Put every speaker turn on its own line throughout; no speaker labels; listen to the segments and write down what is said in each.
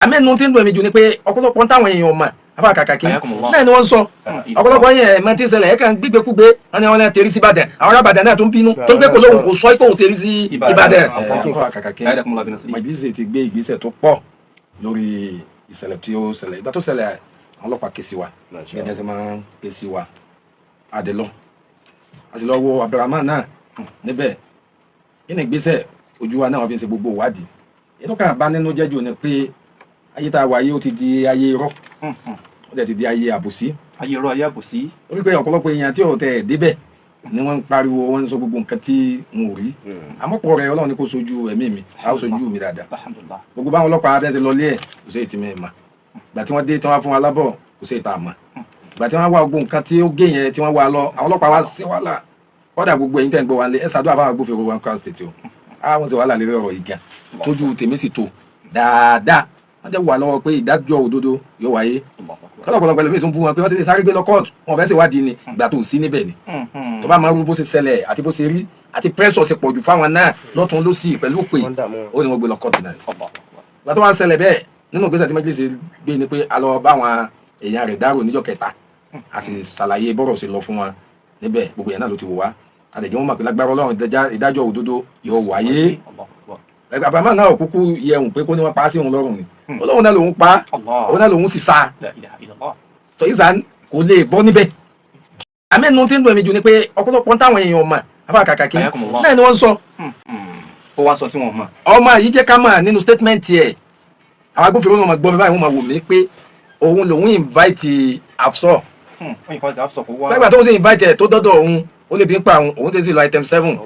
Àmẹ́nu tí ń dùn èmi jù ni pé ọ̀pọ̀lọpọ̀ táwọn èèyàn mọ̀ afa kàkàkí
Ayakumullah.
náà ni wọ́n ń sọ. Ọ̀pọ̀lọpọ̀ yẹn ẹ̀ mọ̀ tí ń ṣẹlẹ̀, ẹ̀ kàn gbígbékúgbé wọn ni wọ́n náà tẹ̀rí sí Ìbàdàn. Àwọn ará Ìbàdàn náà tún bínú tó gbé kò lóhùn, kò sọ pé òun tẹ̀rí sí Ìbàdàn. Afa kàkàkí.
Ayakumullah bin Nasiri.
Majlisi ti gbé ìgbésẹ̀ tó pọ̀ lórí ìṣẹ̀lẹ̀ tí ó ṣẹlẹ̀. Ìgbà tó ṣẹlẹ̀, àwọn ọlọ́pàá ké sí wa gẹ́gẹ́ sẹ́ máa ń ké sí wa. Adé lọ, a sì lọ wo Abdulrahman náà níbẹ̀. Kí ni ìgbésẹ̀ ojú wa náà wọ́n fi ń ṣe gbogbo ìwádìí? Ètò kan bá nínú jẹ́jù ni pé ayé tá a wà yìí, ó ti di ayé irọ́, ó dẹ̀ ti di ayé àbòsí.
Ayé irọ́, ayé àbòsí.
Ó rí pé ọ̀pọ̀lọpọ̀ èèyàn tí ò tẹ̀ débẹ̀ ni wọ́n ń pariwo, wọ́n ń sọ gbogbo nǹkan tí n ò rí. Àmọ́ pọ̀ rẹ̀, Ọlọ́run ní kó sojú ẹ̀mí mi, a ó sojú mi dáadáa.
Alhamdulillah.
Gbogbo báwọn ọlọ́pàá abẹ́ ti lọ lé ẹ̀, kò sí èyí tí mi mà. Ìgbà tí wọ́n dé, tí wọ́n fún wa lábọ̀, kò sí ìta àmọ́. Ìgbà tí wọ́n wá gbogbo nǹkan tí ó gé yẹn, tí wọ́n wá lọ, àwọn ọlọ́pàá wá sí wàhálà. Kọ́dà gbogbo ẹ̀yin tẹ̀ ń gbọ́ wa lé, ẹ ṣàdúrà fáwọn agbófinró wa Kwara State o. Á wọ́n sì wàhálà lérí ọ̀rọ̀ yìí gan, tójú tèmi sì tó dáadáa. Wọ́n jẹ́ wà lọ́wọ́ pé ìdájọ́ òdodo yóò wáyé. Kọ́dà ọ̀pọ̀lọpọ̀ ẹlòmíì tún bú wọn pé wọ́n ti sáré gbé lọ kóòtù, wọn fẹ́ ṣèwádìí ni. Ìgbà tó sí níbẹ̀ ni tó bá máa rú bó ṣe ṣẹlẹ̀ àti bó ṣe rí àti pressure ṣe pọ̀jù fáwọn náà lọ́tún lọ́sì pẹ̀lú pé ó ní wọ́n gbé lọ kóòtù náà. Ìgbà tó wá ń ṣẹlẹ̀ bẹ́ẹ̀, nínú ìgbésẹ̀ tí Majlisi gbé ni pé a lọ bá àwọn èèyàn rẹ̀ dárò níjọ́ kẹta, a sì ṣàlàyé bọ́rọ̀ ṣe lọ fún wọn níbẹ̀. Gbogbo èèyàn náà ló ti wò wá. Àdèjì wọn mọ̀ pé lágbára Ọlọ́run, ìdájọ́ òdodo yóò wáyé. Àbámá náà kúkú yẹun pé kó ní wọ́n pa á sí òun lọ́rùn ni. Ọlọ́run náà lòun pa á, òun náà lòun sì sá.
La ilaha illallah.
Sọ ìsàn kò lè bọ́ níbẹ̀. Àmẹ́nu tí ń dùn èmi jù ni pé ọ̀pọ̀lọpọ̀ táwọn èèyàn mọ̀ afa kàkàkí
Ayakumullah.
náà ni wọ́n ń sọ.
Ó wá sọ tí wọ́n mọ̀.
Ọmọ yìí jẹ́ ká mọ̀ nínú statement ẹ̀. Àwọn agbófinró náà máa gbọ́ mi báyìí, wọ́n máa wò mí pé òun lòun invite Afsọ.
Wọ́n yìí fọ́n Afsọ kó wá.
Lẹ́gbàá tó ń ṣe invite ẹ̀ tó dọ́dọ̀ òun, ó lè bí ń pa òun, òun tẹ̀sí lọ item 7,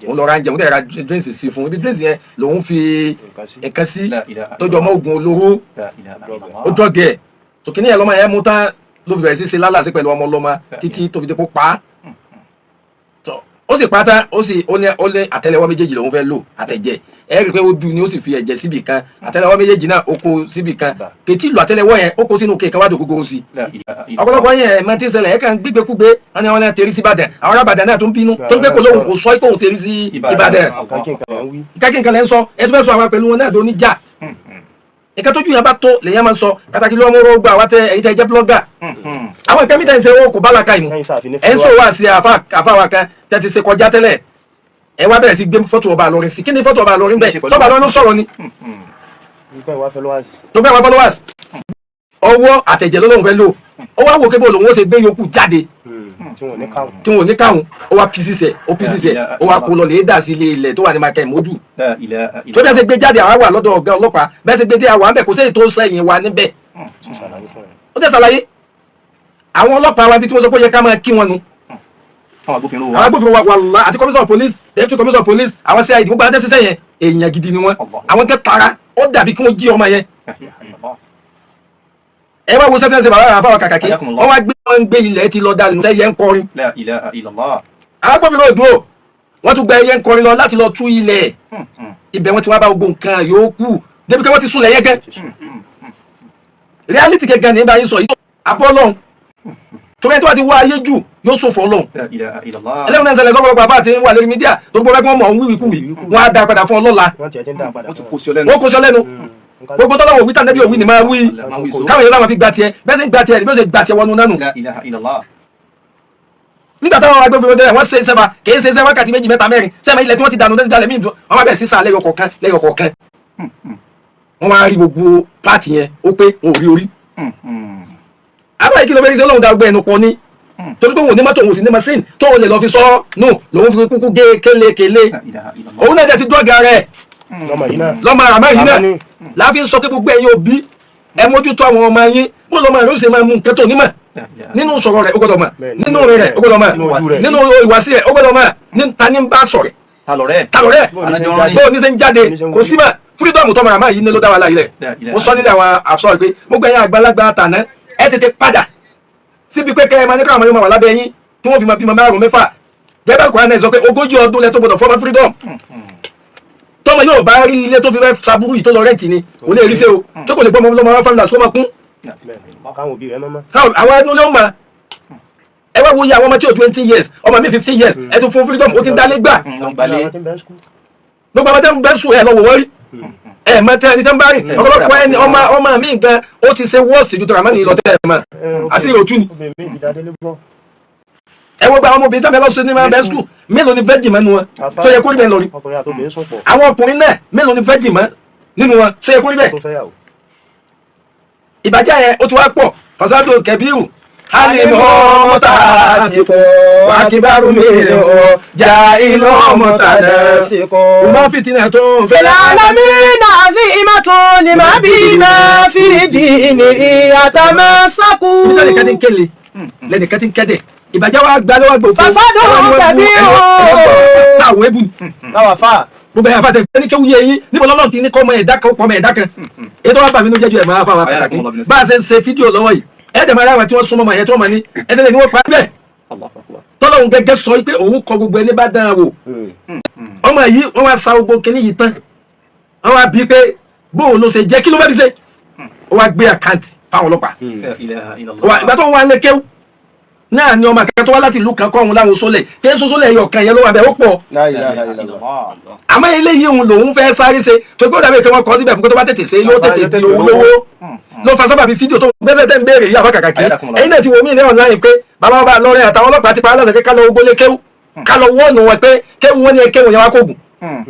òun lọ ra oúnjẹ, òun tẹ̀ ra drinks sí fún un. Ibi drinks yẹn lòun fi nǹkan sí
La ilaha
tó jọ mọ́ oògùn olóró.
La ilaha illallah.
Ó drug ẹ̀ tòkìní yẹn lọ́mọ yẹn mú tán, ló fi bẹ̀rẹ̀ sí ṣe lálàsí pẹ̀lú ọmọ ọlọ́mọ títí tó fi dé kó pa á. Tọ́, ó sì pa á tán, ó sì ó ní àtẹ́lẹwọ́ méjèèjì lòun fẹ́ lò àtẹ̀jẹ̀. Ẹ rí i pé ó du ni, ó sì fi ẹ̀jẹ̀ síbì kan, àtẹ́lẹwọ́ méjèèjì náà ó kó síbì kan, kètí ìlú àtẹ́lẹwọ́ yẹn, ó kó sínú kéèkan wádìí ògógóró sí.
La ilaha illallah.
Ọ̀pọ̀lọpọ̀ yẹn ẹ̀ mọ̀ tí ń ṣẹlẹ̀, ẹ̀ kàn gbígbékúgbé wọn ni wọ́n náà tẹ̀rí sí Ìbàdàn. Àwọn ará Ìbàdàn náà tún bínú tó gbé kò lóhùn, kò sọ pé òun tẹ̀rí sí Ìbàdàn. Ìkàkí nǹkan lẹ́ ń sọ, ẹ tún fẹ́ sọ àwọn pẹ̀lú wọn náà tó ní jà. Nǹkan tójú yẹn bá tó lèyàn máa ń sọ. Pàtàkì ló ọmọ orogba àwọn tẹ ẹ̀yin tẹ jẹ́ blogger, àwọn nǹkan mìíràn ṣe owó kò bá làkà ìmú. Ẹ̀ ń sọ wá sí àfa wa kan tẹ́ ti ṣe kọjá tẹ́lẹ̀, ẹ wá bẹ̀rẹ̀ sí gbé fọ́tò ọba Ìlọrin sí. Kí ni fọ́tò ọba Ìlọrin bẹ́ẹ̀? Sọ́ba Ìlọrin ló sọ̀rọ̀ ni tó gbé àwọn followers. Ọwọ́ àtẹ̀jẹ̀ ló lóun fẹ́ lò. Ó wá wò kébò lòun ó ṣe gbé yòókù jáde tí wọn ò ní káwọn. Ó wá pieces ẹ̀, ó pieces ẹ̀, ó wá kó lọ lè dà sí ilé ilẹ̀ tó wà ní Michael Modu.
La ilaha
tó bẹ́ẹ̀ ṣe gbé jáde, àwa wà lọ́dọ̀ ọ̀gá ọlọ́pàá. Bẹ́ẹ̀ ṣe gbé dé, àwa ń bẹ̀, kò sí èyí tó sẹ́yìn wa níbẹ̀. Ó tẹ̀ ṣàlàyé àwọn ọlọ́pàá wa ibi tí wọ́n sọ pé ó yẹ ká máa kí wọn nu.
Àwọn agbófinró
Àwọn
wa.
agbófinró wa, wàlá, àti commissioner of police, deputy commissioner of police, àwọn CID, gbogbo àwọn tẹ́síṣẹ́ yẹn, èèyàn gidi ni wọ́n. Àwọn tẹ́ tara, ó dàbí kí wọ́n jí ọmọ yẹn.
La ilaha illallah.
Ẹ wá wo sẹ́fẹ̀nsẹ̀ bàbá àfáwà kàkàkí.
Ayakumullah.
Wọ́n wá gbé wọn gbé ilẹ̀ tí lọ dànù, sẹ́yẹ ń kọrin.
La ilaha illallah.
Àwọn agbófinró dúró, wọ́n tún gba ẹyẹ ń kọrin lọ láti lọ tú ilẹ̀. Ibẹ̀ wọ́n ti wá bá gbogbo nǹkan yòókù débi pé wọ́n ti súnlẹ̀ yẹn gẹ́. Reality gẹ́gẹ́ ní báyìí sọ yìí, àbọ̀ lọ́hùn torí ẹni tó bá ti wá ayé jù yóò ṣòfò ọlọ́hun.
La ilaha illallah.
Ẹlẹ́wọ̀n náà ń ṣẹlẹ̀ sọ́kọ̀lọpọ̀ àbá àti wà lórí media tó gbọ́ bẹ́ẹ̀ mọ̀ ń wíwí kúwì, wọ́n á dá padà fún ọlọ́la.
Wọ́n ti kó sí ọ lẹ́nu.
Wọ́n kó sọ lẹ́nu. Gbogbo tọ́lọ́wọ̀ wí tàbí òwí ni máa wí.
Máa wí so.
Káwọn èèyàn láwọn fi gba tiẹ̀, bẹ́ẹ̀ sì ń gba tiẹ̀ bí ó ṣe gba tiẹ̀ wọnú nánu.
La ilaha illallah.
Nígbà táwọn agbófinró dé, wọ́n ṣe sẹ́fà, kì í ṣe sẹ́ wákàtí 2, 3, 4 sẹ́fà. Ilẹ̀ tí wọ́n ti dànù lẹ́yìn dalẹ̀ míì, wọ́n bá bẹ̀rẹ̀ sí sá lẹ́yọ kọ̀ọ̀kan lẹ́yọ kọ̀ọ̀kan. Wọ́n wá rí gbogbo part yẹn, ó pé wọn ò rí orí. Àbá ìkìlọ̀ bẹ́ẹ̀ ṣe lóun da ọgbẹ́ ẹnu pọ̀ ní torí pé òun ò ní mọ́tò, òun ò sì ní machine tó òun lè lọ fi sọ nù, lòun fi kúkú gé kélékélé.
La ilaha illallah.
Òun náà dẹ̀ ti drug rẹ̀ lọ́mọ àràmọ́ yìí náà láfi ń sọ pé gbogbo ẹ̀yin òbí, ẹ mójútó àwọn ọmọ yín. Bó lọ́mọ rẹ̀ ó ṣe máa mú nǹkan tó nímọ̀ nínú sọ̀rọ̀ rẹ̀, ó gbọ́dọ̀ mọ̀ nínú rẹ̀, ó gbọ́dọ̀ mọ̀ nínú ìwàsí rẹ̀, ó gbọ́dọ̀ mọ̀ ní ta ní bá sọ̀rẹ̀.
Ta lọ̀rẹ́?
Ta lọ̀rẹ́?
Alájọ ń rìn.
Bó ní ṣe ń jáde, kò sí mọ̀. Freedom tọmọ àmọ́ yìí ní ló dá wa láyé rẹ̀. Mo sọ nílẹ̀ àwọn àṣọ pé mo gbẹ̀yìn àgbàlagbà tàná, ẹ tètè padà síbi pé kẹ́ ẹ máa ní káwọn ọmọ yóò máa wà lábẹ́ yín tí wọ́n fi máa bímọ márùn mẹ́fà. Gẹ́gẹ́ bá Kùránì sọ pé 40 ọdún lẹ tó gbọdọ̀ fọ́mọ freedom. Tọmọ yóò bá rí ilé tó fi fẹ́ saburú yìí tó lọ rent ni, kò lè rí ṣe o, tó kò lè gbọ́ ọmọ ọlọ́mọ family house kó máa kún.
Káwọn òbí rẹ mọ́mọ́.
Káwọn àwọn ẹnu ló mọ̀. Ẹ wá wo iye àwọn ọmọ tí o 20 years, ọmọ mi 15 years, ẹ tún fún freedom, ó ti ń dálé gbà.
Wọ́n gbalé.
Àwọn tí ń bẹ ń school.
Gbogbo àwọn tẹ́ ń bẹ́ sùn, ẹ lọ wò wọ́n rí. Ẹ mọ tẹ ẹni tó ń bá rìn ọ̀pọ̀lọpọ̀ ẹni ọmọ mi gan ó ti ṣe wọ́ọ̀sì ju tọ̀rọ̀ mọ́ni lọ tẹ́ ẹ mọ̀ àti ìròtú ni.
Obìnrin mi ti dáadé lébọ́.
Ẹ wo gba àwọn ọmọbìnrin tó ń bẹ lọ́sùn ní máa bẹ skul, mélòó ni fẹ́jì mọ́ nu wọn tó yẹ kó rí bẹ́ẹ̀ lọ rí?
Ọkùnrin àti obìnrin sùn pọ̀.
Àwọn ọkùnrin náà, mélòó ni fẹ́jì mọ́ nínú wọn tó yẹ kó rí bẹ́ẹ̀?
Tó fẹ́yàwó.
Ìbàjẹ́ yẹn ó ti wá pọ̀. Fasado kẹbíù halimu mọ́tà àti wàkíbárù mi ò jà iná mọ́tà náà ọmọ fìtínà tó ń fẹ́.
العالمين عظيمة لما بما في دينه يتمسك.
Lẹ́nìkan ti ń kéle, lẹ́nìkan ti ń kẹ́dẹ̀, ìbàjẹ́ wa gba lọ́wọ́ gbòkó.
Fasadu kẹbíù.
Táwọn ebù ni
Láwa fà.
Gbogbo ẹ̀yà fàtẹ̀ ẹni kéwú yé yín níbo lọ́lọ́run ti ní kọ́ ọmọ ẹ̀dá kan pọ̀ ọmọ ẹ̀dá kan. Ètò wa bà mí ló jẹ́jú ẹ̀ máa fà wá pàtàkì bá a ṣe ń ṣe fídíò lọ́wọ́ yìí. Ẹ̀ dẹ̀ máa rí àwọn tí wọ́n súnmọ́ ọmọ yẹn tí wọ́n mọ̀ ní ẹsẹ̀ lè ní wọ́n pa bẹ́ẹ̀. Tọ́lọ́hún gẹ́gẹ́ sọ pé òun kọ gbogbo ẹni bá dán an wò. Ọmọ yìí, wọ́n wá sa gbogbo kinní yìí tán, wọ́n wá bí pé bóun ló ṣe jẹ́, kí ló fẹ́ fi ṣe? Ó wá gbé àkáǹtì fáwọn ọlọ́pàá. Ìgbà tó ń wá lé kéwú náà ni ọmọ akẹ́kọ̀ọ́ tó wá láti ìlú kan kọ́ òun láwọn sólẹ̀ kí sólẹ̀ ẹ̀yọ̀ kan yẹn ló wà bẹ́ẹ̀, ó pọ̀.
La ilaha illallah.
Àmọ́ eléyìí òun lòun fẹ́ sáré ṣe tó gbọ́dọ̀ dàbí pé wọ́n kọ́ síbẹ̀ fún pé tó bá tètè ṣe yóò tètè di owó lówó ló fa sábàbí fídíò tó gbẹ́sẹ̀ tẹ́ ń béèrè yìí. Àbá kàkàkí, ẹ̀yin náà ti wò mí ní online pé bàbá ọba lọ́rẹ́ àtàwọn ọlọ́pàá ti pa aláṣẹ pé ká lọ ogbólé kéwú, ká lọ wọ́ọ̀nù wọn pé kéwú wọn ni kéwú yẹn wá kóògùn.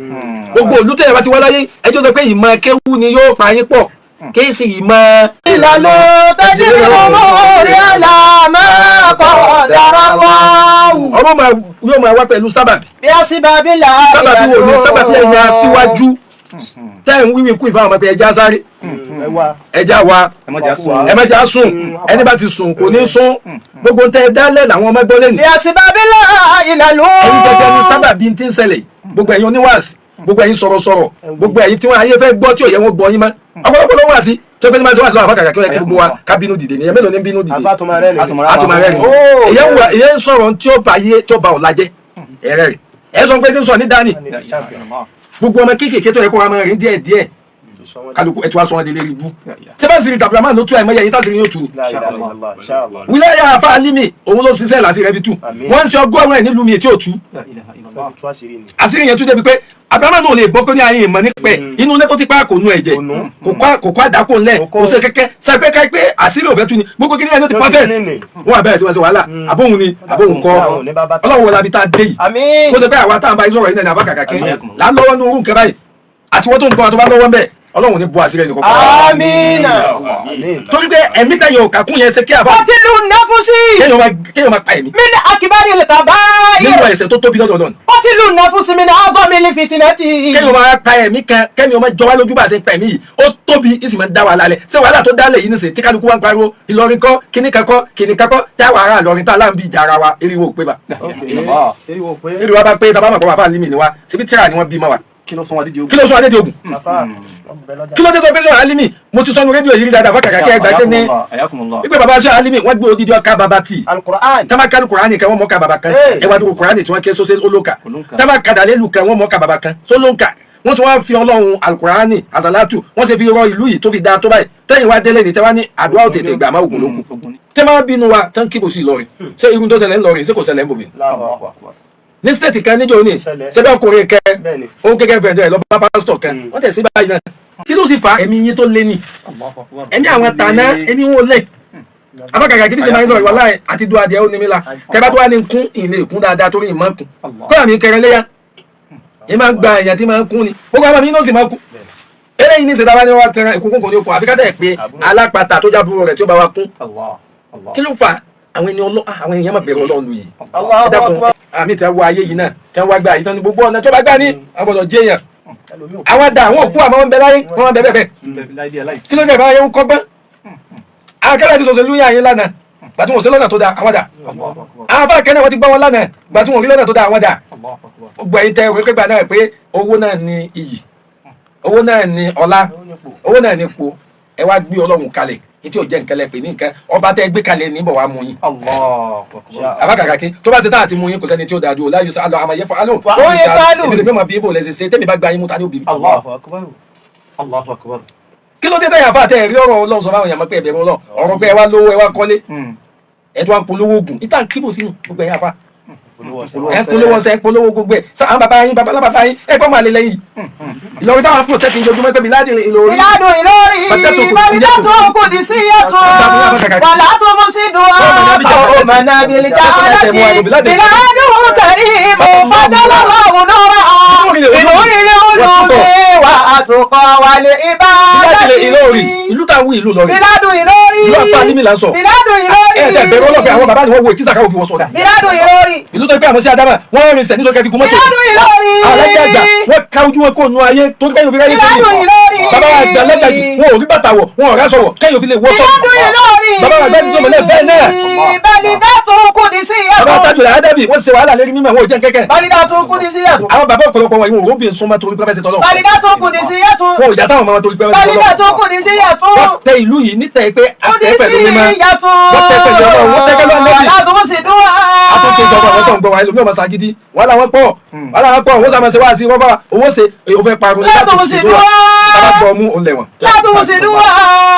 Gbogbo olùtẹ̀yẹ̀ bá ti wá láyé, ẹjọ́ sọ pé ìmọ̀ kéwú ni yóò pa yín pọ̀, kì í ṣe ìmọ̀.
ìlànà تجري الأمور على ما قدر الله.
Ọmọ yóò máa wá pẹ̀lú sábàbí.
بأسباب لا.
Sábàbí wo ni sábàbí? Ẹ̀yà síwájú tẹ́ ń wíwí kú ìfáwọn ọmọ pé ẹja sáré.
Ẹ wá.
Ẹja wa.
Ẹ má jà sùn.
Ẹ má jà sùn. Ẹni bá ti sùn kò ní sùn. Gbogbo ń tẹ ẹ dálẹ̀ làwọn ọmọ gbọ́ lẹ́nu.
بأسباب لا ìlànà.
Ẹ̀yin gẹ́gẹ́ ní sábàbí tí ń ṣẹlẹ̀. Gbogbo ẹ̀yin oníwàásì, gbogbo ẹ̀yin sọ̀rọ̀sọ̀rọ̀, gbogbo ẹ̀yin tí wọ́n ayé fẹ́ gbọ́ tí ò yẹ wọ́n gbọ́ yín mọ́, ọ̀pọ̀lọpọ̀ ló wà sí tó pé ní máa ṣe wà sí lọ́wọ́ àbákàkà kí ó yẹ kí gbogbo wa ká bínú dìde nìyẹn. Mélòó ní bínú dìde?
Àbá tó máa rẹ́rìn.
Àtùmọ̀ rẹ̀ rìn. Ìyẹn ń wà, ìyẹn ń sọ̀rọ̀ tí ó ba ayé, tí ó ba ọ̀la jẹ́ ẹ̀rẹ́ rẹ̀. Ẹ̀ sọ pé tí ń sọ ní dání. Gbogbo ọmọ kéékèèké tó yẹ kó wa máa rìn díẹ̀ díẹ̀, kálukú ẹ̀ tí wàá sọ wọn délé rí bú. Ṣé bá ń siri tàbí àmà ló tú àìmọye ẹ̀yìn táṣìírí yóò tú ni.
La ilaha illallah. Inshallah.
Wíláyà àfa alimi òun ló ṣiṣẹ́ làásì rẹ̀ fi tú.
Àmín.
Wọ́n ń ṣe 100 ẹ̀ nílùú mi tí ò tú.
Fẹ́ tú àṣírí ni.
Àṣírí yẹn tún débi pé abrahamu náà lè bọ́ kó ní ayé ìmọ̀ nípẹ̀ inú ilé tó ti pa kò nu ẹ̀jẹ̀.
Kò nú.
Kò kọ́ àdákò ńlẹ̀.
Kò
kò
kó.
ṣe kẹ́kẹ́ sẹ́pẹ́ pé àṣírí ò fẹ́ tú ni gbogbo kí ni ẹni tó ti
Yóò ti
perfect.
clean ni.
Wọ́n àbẹ̀rẹ̀ sí wọn ṣe wàhálà. Àbóhun ni àbóhun kọ́.
Àwọn ò ní bá bá tán.
Ọlọ́run wọlé abi tá a dé yìí.
Àmín.
Ó ṣe pé àwa tá à ń bá yín sọ̀rọ̀ yìí náà ní abá kàkà kí
Àmín.
là ń lọ́wọ́ ní orú nǹkan báyìí àti wọ́n tó ń gbọ́ wa tó bá lọ́wọ́ ń bẹ̀, Ọlọ́run ní bu àṣírí ẹnì kọ̀ọ̀kan.
Àmín. Àmín.
Torí pé ẹ̀mí tẹ̀yìn òkà kún yẹn ṣe kí àbá
قتل النفس
kéèyàn máa pa ẹ̀mí
من أكبر
nínú
الكبائر.
ẹ̀ṣẹ̀ tó tóbi lọ́dọ̀ Ọlọ́run.
قتل النفس من أعظم الفتنة.
Kéèyàn máa pa ẹ̀mí kan, kẹ́mi ọmọ jọwá lójú bá a ṣe ń pa ẹ̀mí yìí, ó tóbi, ìsì máa ń dá wàhálà lẹ̀. Ṣé wàhálà tó dálẹ̀ yìí nìsín tí kálukú wa ń pariwo Ìlọrin kọ́, kíní kan kọ́, kíní kan kọ́, táwa ará Ìlọrin tá a láǹbì ìjà ara wa, eriwo ò pé bá.
Eriwo pé.
Eriwo bá pé tá a bá mọ̀ pé wà fáà límì ni wa síbi tíra ni wọ́n bí mọ́ wa.
Kí ló sún wa dídì ogun?
Kí ló sún adé di ogun?
Àfà. Wọ́n bẹ lọ́jà.
Kí ló dé tó fẹ́ sọ̀rọ̀ alimi? Mo ti sọnu rédíò yìí rí dáadáa fún kàkà kí ẹ gbà pé ní
Ayakumullah.
wípé baba ṣe alimi, wọ́n gbé odidi ọkà baba tì.
Al-Qur'an.
Tábà kálù kùránì kan, wọ́n mọ̀ ọkà baba kan.
Hey.
Ẹ wá dúró kùránì tí wọ́n ké sósé olóka.
Olóńkà.
Tábà kàdàlélù kan, wọ́n mọ̀ ọkà baba kan sólóńkà. Wọ́n sì wá fi Ọlọ́run alukurani azalatu, wọ́n sì fi rọ ìlú yìí tó fi dáa tó báyìí. Tẹ́yìn wá délé ní tẹ́wá ní àdúrà ò tètè gbà má ògùn lókun.
Ogun ni.
Tẹ́ máa bínú wa tán kíbo sí Ìlọrin, ṣé irun tó ṣẹlẹ̀ ńlọrin, ṣé kò ṣẹlẹ̀ ń bòmí?
Allahu Akbar.
Ní stéètì kan níjọ́ ní
Ṣẹlẹ̀.
ṣẹbẹ́ ọkùnrin kẹ
Bẹ́ẹ̀ni.
ó gẹ́gẹ́ fẹ̀jọ́ ẹ̀ lọ bá pásítọ̀ kan. Wọ́n tẹ̀ sí báyìí náà, kí ló sì fa ẹ̀mí yín tó lé ní ẹ̀mí àwọn tàná, ẹ̀mí wọn lẹ̀ abákàkà kí ní ṣe máa ń sọ ìwà láì àti du adìẹ ó ní mi la kẹ bá tó wà ní kún ìlé ìkún dáadáa torí ìmọ̀ kún kọ́ àmì kẹrẹ léyà ẹ máa ń gba èèyàn tí máa ń kún ni gbogbo àwọn àmì náà sì máa ń kún. Eléyìí ní ìṣèjọba ni wọn kẹrẹ ìkúnkún kò ní okun àfi ká tẹ̀ pé alápatà tó jábúrò rẹ̀ tí ó bá wa kún. Kí ló fà àwọn ènìyàn ọlọ́ àwọn èèyàn máa bẹ̀rù Ọlọ́run yìí?
Allahu
Ẹ dákun.
Akbar.
Àmì tí a wọ ayé yìí náà tí wọ́n gbà yìí tán ní gbogbo ọ̀nà tó bá gbà ní àwọn gbọ́dọ̀ jẹ́ èèyàn. Àwọn dà àwọn òkú àmọ́ wọn bẹ láyé wọn bẹ bẹ́ẹ̀ bẹ́ẹ̀. Kí ló dé bá yẹn ń kọ́gbọ́n? Akẹ́lẹ́ ti sọ̀sẹ̀ lóyún àyín lánàá gbàtí wọn ò sí lọ́nà tó da, àwọn dà. Àwọn afá kẹ́nà wọn ti gbọ́ wọn lánàá gbàtí wọn ò rí lọ́nà tó da, àwọn dà. Gbogbo ẹ̀yin tẹ òwe pẹ́gbà náà pé owó náà ni iyì, owó náà ni ọlá, owó náà ni ipò, ẹ wá gbé Ọlọ́run kalẹ̀ ní tí ò jẹ́ nǹkan lẹ pè ní nǹkan. Ọba tẹ gbé kalẹ̀ ní bọ̀ wá mú yín. Abakàkàkí tó bá ṣe táà ti mú yín, kò sẹ́ni tí ó dáa dúró láyé sálọ àmọ́ yẹ fún alóhùn.
Ó yẹ sálù.
Èmi lè mímọ bí ibo lẹsẹ ṣe tẹ́mi bá gba yín mú ta ní òbí mi.
Allahu Akbar. Allahu Akbar.
Kí ló dé tẹ̀yà fà tẹ̀ rí ọ̀rọ̀ Ọlọ́run sọ fáwọn èèyàn mọ́ pé ẹ̀bẹ̀rún Ọlọ́run ọ̀rọ̀ pé ẹ wá lówó, ẹ wá kọ́lé, ẹ tó wá ń polówó oògùn ìta kíbò sínú gbogbo ẹ̀yà fa. Ẹ ń polówó ọsẹ, ẹ ń polówó gbogbo ẹ. Sọ àwọn bàbá yín, bàbá bàbá yín, ẹ kọ́ máa lè lẹ́yìn. Ìlọrin táwọn protect ń jojúmọ́ pé Biladi Ìlọrin.
Biladu Ìlọrin, Balidatu Kudisiyatu, wàlá tó mú sí dùn ọmọ bìlì jàdàtì, Biladu Karimu, Fadalalahu nura, ìlú ilé olùmí wà àtùkọ wàlẹ̀
Biladi
ìbádàtì.
Ìlọrin, ìlú táwọn wí ìlú Ìlọrin.
Biladu Ìlọrin,
Ìlú àpá ní mi là ń sọ.
Biladu Ìlọrin,
Ẹ ẹ bẹ̀rù ọlọ́pàá, àwọn bàbá ni wọ́n wo ìkísà káwọn fi wọ́n sọ̀dà.
Biladu Ìlọrin,
Ìlú tó gbé àwọn sí Adama, wọ́n rìn sẹ̀ nítorí kẹ́kẹ́ mọ́tò.
Biladu Ìlọrin,
Alájà àgbà, wọ́n ka ojú wọn kó nu ayé tó ń kẹ́yìn òfin ráyé
Biladu
sẹ́yìn.
Ìlọrin,
Bàbá wa àgbà lẹ́gbàjì, wọn ò rí bàtà wọ̀, wọn ò rá sọ̀wọ̀, kẹ́yìn òfin lè wọ́ sọ̀rọ̀.
Biladu Ìlọrin,
Bàbá wa àgbà ti sọ̀mọ̀lẹ́ bẹ́ẹ̀ náà.
Balidatu Kudisiyatu,
Bàbá Tájù rẹ̀ Ádàbí, wọ́n ṣe wàhálà lérí mímọ̀, wọn ò jẹ́ kẹ́kẹ́.
Balidatu Kudisiyatu.
Àwọn bàbá ọ̀pọ̀lọpọ̀ wọn ìwọ̀n òbí súnmọ́ torí pé fẹ́ẹ́ tọ́lọ́.
Balidatu Kudisiyatu.
Wọn ò yà sáwọn ọmọ wọn torí pé fẹ́ẹ́ tọ́lọ́.
Balidatu Kudisiyatu.
Wọ́n tẹ ìlú yìí nítẹ̀ pé àtẹ pẹ̀lú mímọ́.
Kudisiyatu.
Wọ́n tẹ pẹ̀lú ọlọ́run, wọ́n tẹ pẹ̀lú Ànábì.
Aládùnsídùá.
Àtúntò ìjọba àwọn tó ń gbọ́ wa ẹlòmíì ọmọ sagidi, wàhálà wọn pọ̀, wàhálà wọn pọ̀, owó sàmọ̀ ṣe wá sí wọ́n bá owó ṣe o fẹ́ parun.
Látùnsídùá.
Bàbá gbọ́ ọmú òun lẹ̀wọ̀n.
Látùnsídùá.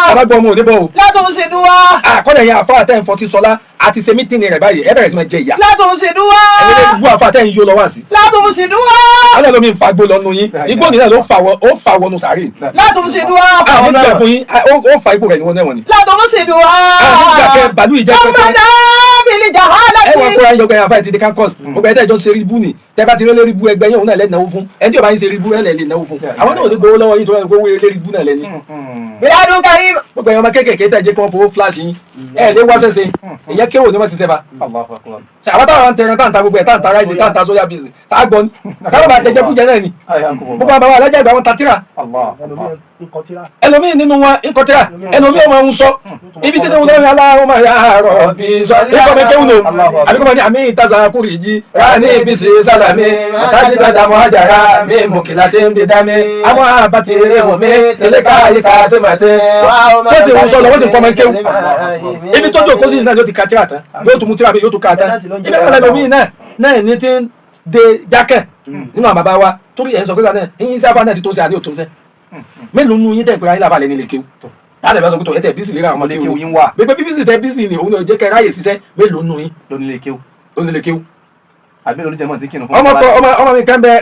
Bàbá gbọ́ ọmú òun níbọ̀ o.
Látùnsídùá.
Àkọọ́lẹ̀ yẹn àfa àtẹ̀ ń fọtí sọlá àti ṣe mítìnì rẹ̀ báyìí, ẹ bẹ̀rẹ̀ sí máa jẹ ìyà.
Látùnsídùá.
Ẹ̀yin lè gbọ́ àfa àtẹ̀ ń yó lọ wá sí.
Látùnsídùá.
Àwọn ẹlòmíì ń fagbó lọ nu yín, igbó nìyẹn ló fà wọ, ó fà wọnú sàárè.
Látùnsídùá.
Àwọn ìgbà fún yín, ó fa igbó rẹ̀ ní wọn náà wọ̀n ni.
Látùnsídùá.
Àwọn ìgbà kẹ bàálù ìjẹ́ pẹ́pẹ́.
Ọmọdé bìlì
Ẹ wà
jàhálàtì.
kóra yín ọgbà yẹn àfáà ti di campus, gbogbo ẹ̀ tẹ́jọ́ ṣe rí bú ni tẹ́ bá ti rí lérí bú ẹgbẹ́ yín òun náà lẹ́nu náwó fún ẹni tí ò bá yín ṣe rí bú ẹ̀ lẹ́ lè náwó fún àwọn náà ò ní gbowó lọ́wọ́ yín tó wọ́n gbowó lérí bú náà lẹ́ni.
Biladu Karim.
Gbogbo ẹ̀yin ọmọ kéékèèké tẹ́ jẹ́ kí wọ́n fowó flash yín ẹ̀ lé wá sẹ́sẹ́ ìyẹn kéwò ní wọ́n ṣiṣẹ́ ba. Àwọn táwọn ń tẹran táǹtà gbogbo ẹ̀ táǹtà ráìsì táǹtà sóyà bíìsì sáàgbọ́n ni káwọn bá jẹjẹ kújẹ náà ni gbogbo àbáwọ̀ alájà ìgbà wọn ta tíra ẹlòmíì nínú wọn nkọtira ẹlòmíì ọmọ ń sọ ibi títí wọn lọ́wọ́ aláwọ̀ máa yà rọ̀ bí sọ ikọ̀ mi kéwù nù àbíkọ́ máa ní àmì ìtajà kúrì jí rání ibi sí sálàmì màtájí dàda mọ́ àjàrà mi mùkìlá tí ń bi dá mi àwọn àbátì rẹ̀ wò mí tẹ̀lé ká ìka sí màtí wọ́n sì ń sọ lọ wọ́n sì ń kọ́ máa ń kéwù ibi tó jókòó sí náà yóò ti ka tíra tán yóò tún mú tíra mi yóò tún ka tán ibi kan lẹ́nu náà náà ní ti ń de jákẹ́ nínú àwọn bàbá wa torí ẹ̀ ń sọ pé bàbá náà ẹ̀yin sábà náà ti tó ṣe àní òtún ṣe mélòó nu yín tẹ̀ pé ayé làbàlẹ̀ ní lè kéwù láti bá sọ pé tó ẹ tẹ̀ bísí lera àwọn ọmọ
Lékéwù
kéwù
yín wà.
bẹ́ẹ̀ bíbísì tẹ bísí ni òun náà jẹ́ kẹ́ ráyè ṣiṣẹ́ mélòó nu yín
Lónílé kéwù.
ó ní lè kéwù.
Àbí lóní jẹmọ́ ti kírun fún
ọmọ kọ ọmọ ọmọ mi kan bẹ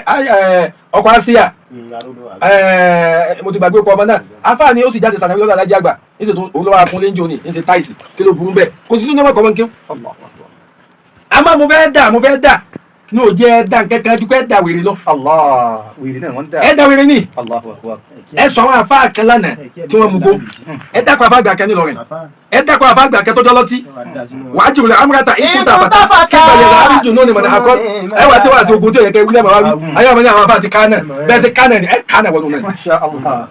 ọkọ Asia mo ti gbàgbé ọkọ ọmọ náà afáàní ó sì jáde sànàbí lọ́dọ̀ alájà àgbà ní ṣètò olówó akunlé ń jò ní ní ṣe táìsì kí ló burú bẹ́ẹ̀ kò sí nínú ọmọ kọ́mọ kéwù. Àmọ́ mo fẹ́ dà mo fẹ́ dà ní òjì ẹ dà nkankan ju pé dà wèrè lọ.
Allah wèrè náà wọ́n dà.
Ẹ dà wèrè ní
Allahu akbar.
ẹ sọ àwọn afá kan lánàá tí wọ́n mú gbó ẹ dákọ̀ afá àgbà kan nílọrin ẹ dákọ̀ afá àgbà kan tọ́jọ́ lọ́tí wàá jùlọ amúrata ìkúta bàtà kíkà yẹn láàrin jù lónìí mọ̀nà akọ ẹ wà tí wàá sí ogun tí ò yẹ kẹ wílẹ̀ màwá wí ayé àwọn ní àwọn afá ti kánà bẹ́ẹ̀ ti kánà ni ẹ kánà wọnú náà
Masha Allah.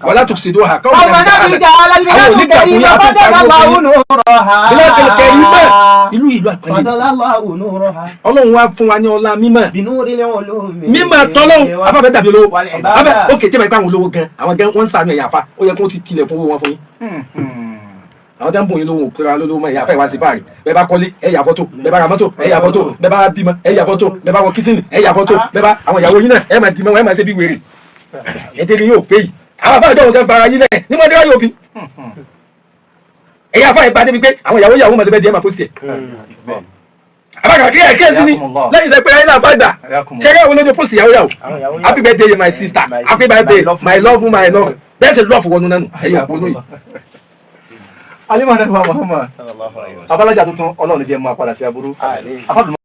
wàlá tó sì dùn hà kọ́
Ọmọ náà bìlì jàhálàtì.
àwọn onígbà fún yín àti
Fadalalahu nuraha.
Biladu Karim ìlú ìlú àpẹẹrẹ
Fadalalahu nuraha.
Ọlọ́run wá fún wa ní ọlá mímọ́
Binuril ulumi.
mímọ́ tọ́lọ́hún afáfẹ́ dàbí olówó
Wal ibada.
afẹ́ òkè tí ìbá àwọn olówó gan àwọn gan wọ́n ń sàánú ẹ̀yà afá ó yẹ kó ti tilẹ̀kùn owó wọn fún yín àwọn tẹ́ ń bò yín lówó òkúra lólówó mọ́ ẹ̀yà afẹ́ wá sí báàrí bẹ́ẹ̀ bá kọ́lé ẹ̀yà fọ́tò bẹ́ẹ̀ bá ra mọ́tò ẹ̀yà fọ́tò bẹ́ẹ̀ bá bímọ ẹ̀yà fọ́tò bẹ́ẹ̀ bá wọ kísìnì ẹ̀yà fọ́tò bẹ́ẹ̀ bá àwọn ìyàwó yín náà ẹ̀ máa dìmọ̀ ẹ̀ máa ṣe bí wèrè ẹ̀ tẹ́lẹ̀ yóò pé yìí àwọn afáàjọ òun tẹ́ ń fara yín lẹ̀ ní mọ́tẹ́rà yóò bí ẹ̀yà afá ìbá débi pé àwọn ìyàwó ìyàwó máa ṣe bẹ́ẹ̀ di ẹ̀ máa pósìtì ẹ̀ abákan kí ẹ̀ kí ẹ̀ sí ni lẹ́yìn tẹ́ pé ayé náà fàgbà ṣẹ́gẹ́ wo lójú pósìtì ìyàwó ìyàwó happy birthday my sister happy birthday my love my love bẹ́ẹ̀ ṣe love wọnú nánu ẹ̀yìn òpó lóyè.
Alimọ̀ náà wà Muhammad. Abalaja tuntun Ọlọ́run jẹ́ máa padà sí aburú. Afábìmọ̀